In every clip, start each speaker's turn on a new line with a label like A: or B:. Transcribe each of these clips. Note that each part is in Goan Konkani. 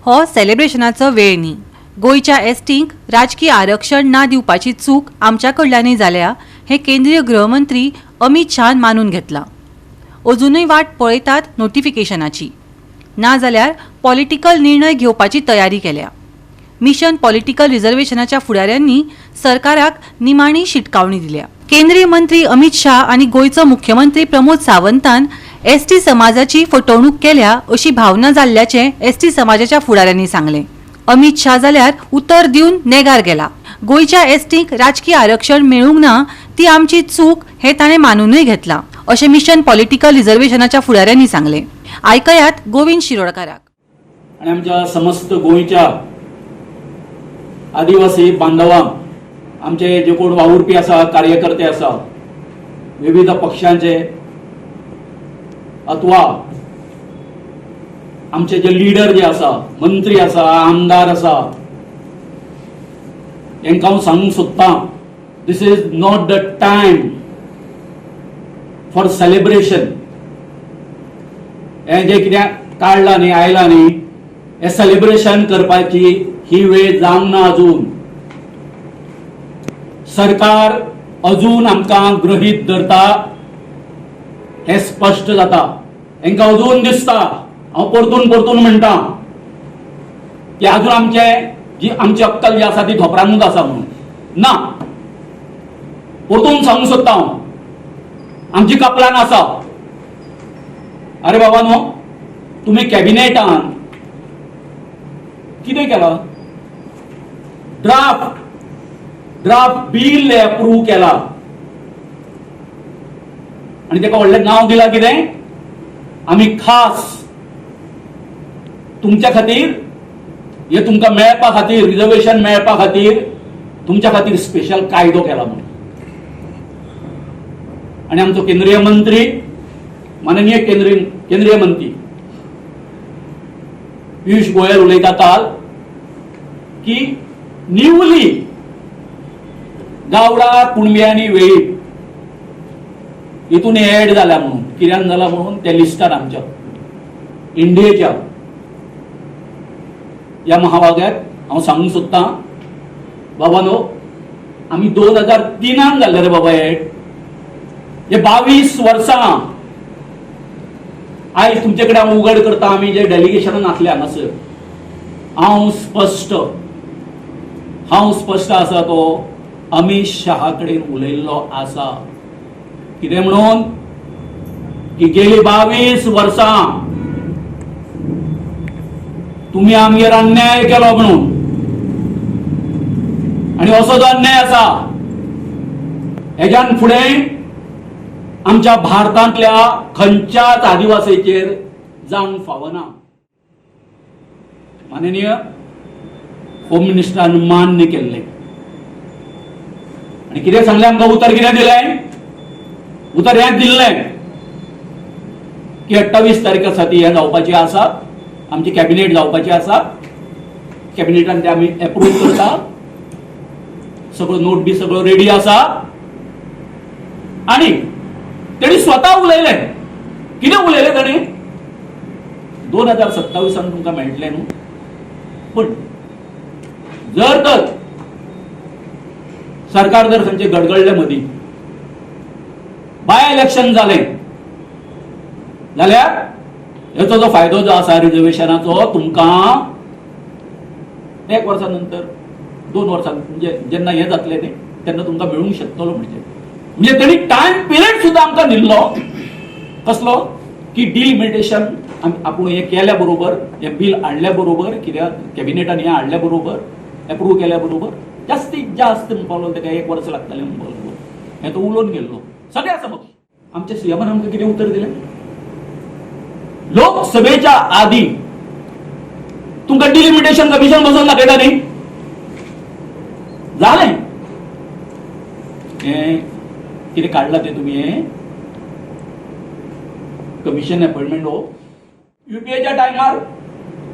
A: हो सेलेब्रेशनाचो वेळ न्ही. गोंयच्या एसटींक राजकी आरक्षण ना दिवपाची चूक आमच्या कडल्यानय जाल्या हें केंद्रीय गृहमंत्री अमीत शहान मानून घेतलां. अजुनूय वाट पळयतात नोटिफिकेशनाची, नाजाल्यार पॉलिटिकल निर्णय घेवपाची तयारी केल्या. मिशन पॉलिटिकल रिझर्वेशनाच्या फुडाऱ्यांनी सरकाराक निमाणी शिटकावणी दिल्या. केंद्रीय मंत्री अमीत शाह आनी गोंयचो मुख्यमंत्री प्रमोद सावंतान एसटी समाजाची फटवणूक केल्या अशी भावना जाल्ल्याचें एसटी समाजाच्या फुडाऱ्यांनी सांगलें. अमीत शाह जाल्यार उतर दिवन नेगार गेला. गोंयच्या एसटींक राजकी आरक्षण मेळूंक ना ती आमची चूक हें ताणें मानुनूय घेतलां अशें मिशन पॉलिटिकल रिझर्वेशनाच्या फुडाऱ्यांनी सांगलें. आयकयात गोविंद शिरोडकाराक.
B: आणि आमच्या समस्त गोंयच्या आदिवासी बांधवांक, आमचे जे कोण वावुरपी आसा, कार्यकर्ते आसा विविध पक्षांचे अथवा आमचे जे लिडर जे आसा, मंत्री आसा, आमदार आसा, हेंकां हांव सांगूंक सोदतां, this is not the time for celebration. हें जें कितें काडलां न्ही, आयलां न्ही, हें सेलिब्रेशन करपाची ही वेळ जावंक ना अजून. सरकार अजून आमकां गृहीत धरता हें स्पश्ट जाता. हेंकां अजून दिसता, हांव परतून परतून म्हणटा की अजून आमचे जी आमची अक्कल जी आसा ती धोपरानूच आसा म्हणून. ना, परतून सांगूंक सोदता हांव, आमची कपलान आसा. अरे बाबा न्हू, तुमी कॅबिनेटान कितें केलां? ड्राफ्ट बील अप्रूव्ह केला आनी ताका व्हडलें नांव दिलां कितें? आमी खास तुमच्या खातीर हे तुमकां मेळपा खातीर, रिजर्वेशन मेळपा खातीर तुमच्या खातीर स्पेशल कायदो केला म्हणून. आनी आमचो केंद्रीय मंत्री, माननीय केंद्रीय मंत्री पियुष गोयल उलयता काल की न्यूली गावडा, कुणबी आनी वेळीप हितून एड जाल्या म्हणून. कित्यान जाला म्हणून? त्या लिस्टार आमच्या इंडियेच्या. ह्या महाभाग्याक हांव सांगूंक सोदतां, बाबा न्हू, आमी 2003 जाल्ले रे बाबा एड. हे 22 वर्सां आयज तुमचे कडेन हांव उगड करता. आमी जे डेलिगेशनान आसले हांगासर, हांव स्पश्ट आसा, तो अमीत शहा कडेन उलयल्लो आसा. कितें म्हणून की गेली 22 वर्सां तुमी आमगेर अन्याय केलो म्हणून. आनी असो जो अन्याय आसा, हेज्यान फुडें आमच्या भारतांतल्या खंयच्याच आदिवासीचेर जावंक फावना. माननीय होम मिनिस्टरान मान्य केल्लें आनी कितें सांगलें आमकां? उतर कितें दिलें? उतर हें दिल्लें की 28 तारीख आसा ती हें जावपाची आसा, आमची कॅबिनेट जावपाची आसा. कॅबिनेटान ते आमी एप्रूव करता. सगळो नोट बी सगळो रेडी आसा. आणि तेणी स्वता उलयलें. कितें उलयलें ताणी? 2027 तुमकां मेळटलें न्हू, पूण जर तर सरकार जर खंयचे गडगडले, मदीं बाय इलेक्शन जालें जाल्यार हेचो जो फायदो जो आसा रिजर्वेशनाचो, तुमकां एक वर्सा नंतर, 2 वर्सां, म्हणजे जेन्ना हें जातलें न्ही, तेन्ना तुमकां मेळूंक शकतलो. म्हणजे तेणी टायम पिरियड सुद्दां आमकां दिल्लो. कसलो की डिलिमिटेशन आपूण हें केल्या बरोबर, हें बील हाडल्या बरोबर, कित्याक कॅबिनेटान हें हाडल्या बरोबर, एप्रूव केल्या बरोबर, जास्तीत जास्त म्हणपाक ताका एक वर्स लागतलें म्हणपाक लागलो. हें तो उलोवन गेल्लो सगळ्या समक्ष. आमच्या सीएमान आमकां कितें उतर दिलें? लोकसभेच्या आदी तुमकां डिलिमिटेशन कमिशन बसोवन दाखयता न्ही. जालें. हें कितें काडलां तें तुमी, हें कमिशन अपॉइंटमेंट हो युपीएच्या टायमार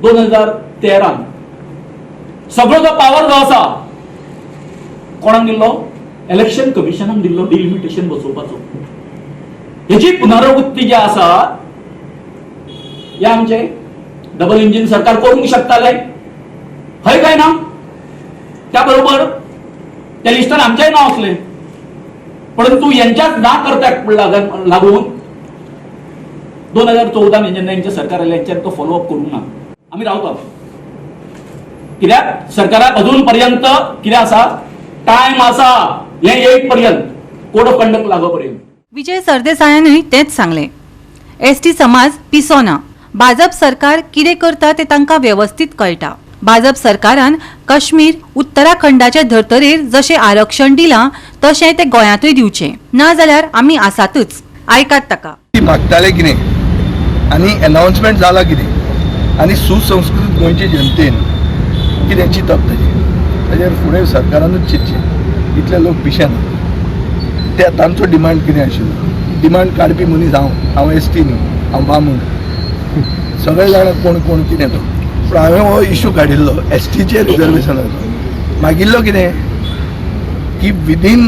B: 2013 सगळो जो पावर जो आसा कोणाक दिल्लो? इलेक्शन कमिशनाक दिल्लो डिलिमिटेशन बसोवपाचो. हेची पुनरावृत्ती जी आसा, हे आमचे डबल इंजिन सरकार करूंक शकताले, हय काय ना? त्या बरोबर त्या लिस्टान आमचेंय नांव आसलें, परंतु यांच्याच ना करत्याक लागून 2014 जेन्ना यांचें सरकार आयलें, यांच्यान तो फॉलोअप करूंक ना. आमी रावतात, कित्याक सरकाराक अजून पर्यंत कितें आसा, टायम आसा हें 8 पर्यंत, कोड ऑफ कंडक्ट लागो पर्यंत.
A: विजय सरदेसायानूय तेंच सांगलें. एसटी समाज पिसो ना. भाजप सरकार कितें करता तें तांकां वेवस्थीत कळटा. भाजप सरकारान काश्मीर, उत्तराखंडाच्या धर्तरेर जशें आरक्षण दिलां तशें तें गोंयांतूय दिवचें, नाजाल्यार आमी आसातच. आयकात ताका.
C: ती मागताले कितें आनी अनाउन्समेंट जाला कितें आनी सुसंस्कृत गोंयचे जनतेन कितें चिंतप ताजेर, ताजेर फुडें सरकारानूच चिंतचें. इतले लोक पिशे ना. ते तांचो डिमांड कितें आशिल्लो, डिमांड काडपी मनीस हांव, हांव एसटी न्हू, हांव बामूण. सगळे जाणा कोण कोण कितें तो. पूण हांवें हो इशू काडिल्लो एसटीचे रिजर्वेशनाचो. मागिल्लो कितें की within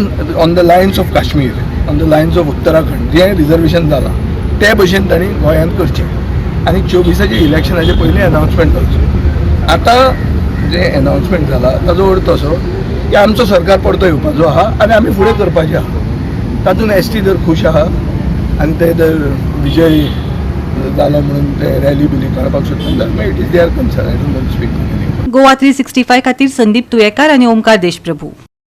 C: on the lines of Kashmir, on the lines of Uttarakhand जें रिजर्वेशन जालां ते भशेन तांणी गोंयांत करचें आनी 24आचे इलेक्शनाचे पयलीं अनाउन्समेंट जावचें. आतां जें अनाउन्समेंट जाला ताजो अर्थ असो की आमचो सरकार परतो येवपाचो आहा आनी आमी फुडें करपाचें आहा. तातूंत एसटी जर खूश आहा आनी ते जर विजय जाला म्हणून ते रॅली बिली काडपाक सोदता जाल्यार it is their concern. I don't speak.
A: Goa 365 खातीर संदीप तुयेकार आनी ओमकार देशप्रभू.